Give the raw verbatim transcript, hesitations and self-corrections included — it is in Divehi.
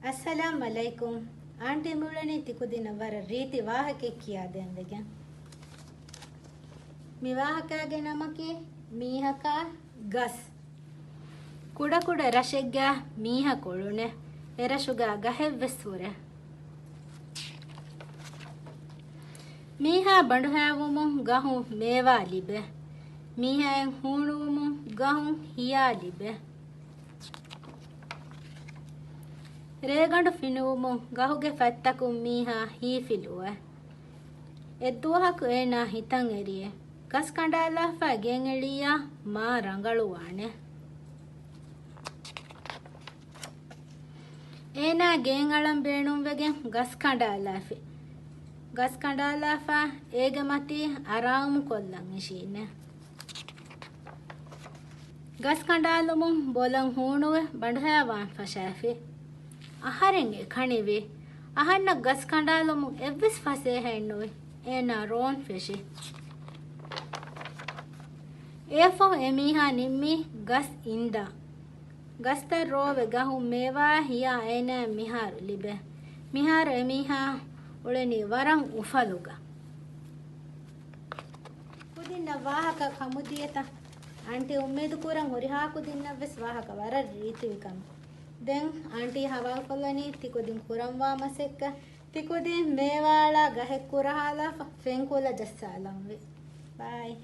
އައްސަލާމް އަލައިކުމް. އާންޓީ މިއުޅެނީ ތިކުދިންނަށް ވަރަށް ރީތި ވާހަކައެއް ކިޔާދޭން ވެގެން. މި ވާހަކައިގެ ނަމަކީ މީހަކާ ގަސް. ކުޑަކުޑަ ރަށެއްގަ މީހަކު އުޅުނެ. އެރަށުގަ ގަހެއްވެސް ހުރޭ. މީހާ ބަނޑުހައިވުމުން ގަހުން މޭވާ ލިބޭ. މީހާއަށް ހޫނުވުމުން ގަހުން ހިޔާ ލިބޭ. ރޭގަނޑު ފިނިވުމުން ގަހުގެ ފަތްތަކުން މީހާ ހީފިލުވޭ. އެއްދުވަހަކު އޭނާ ހިތަށް އެރިއޭ. ގަސް ކަނޑާލާފަ ގެން އެޅިއްޔާ މާ ރަނގަޅުވާނެ. އޭނާ ގެން އަޅަން ބޭނުންވެގެން ގަސް ކަނޑާލާފި. ގަސް ކަނޑާލާފަ އޭގެ މަތީ އަރާމު ކޮށްލަން އިށީނެ. ގަސް ކަނޑާލުމުން ބޮލަށް ހޫނުވެ ބަނޑުހައިވާން ފަށާފި. އަހަރެން އެކަނިވި. އަހަންނަށް ގަސް ކަނޑާލުމުން އެއްވެސް ފަސޭހައެއް ނުވި. އޭނާ ރޯން ފެށި. އެއަށްފަހު އެމީހާ ނިންމީ ގަސް އިންދާ. ގަސްތައް ރޯވެ ގަހުން މޭވާ ހިޔާ އޭނާ މިހާރު ލިބޭ. މިހާރު އެމީހާ އުޅެނީ ވަރަށް އުފަލުގަ. ކުދިންނަށް ވާހަކަ ކަމުދިޔަތަ؟ އާންޓީ އުއްމީދު ކުރަން ހުރިހާ ކުދިންނަށްވެސް ވާހަކަ ވަރަށް ރީތިވި ކަމަށް. ދެން އާންޓީ ހަވާލުކޮށްލަނީ ތިކުދިން ކުރަންވާ މަސައްކަތް. ތިކުދިން މޭވާއަޅާ ގަހެއް ކުރަހާލާފަ ފެންކުލަ ޖައްސާލަންވީ. ބާއި.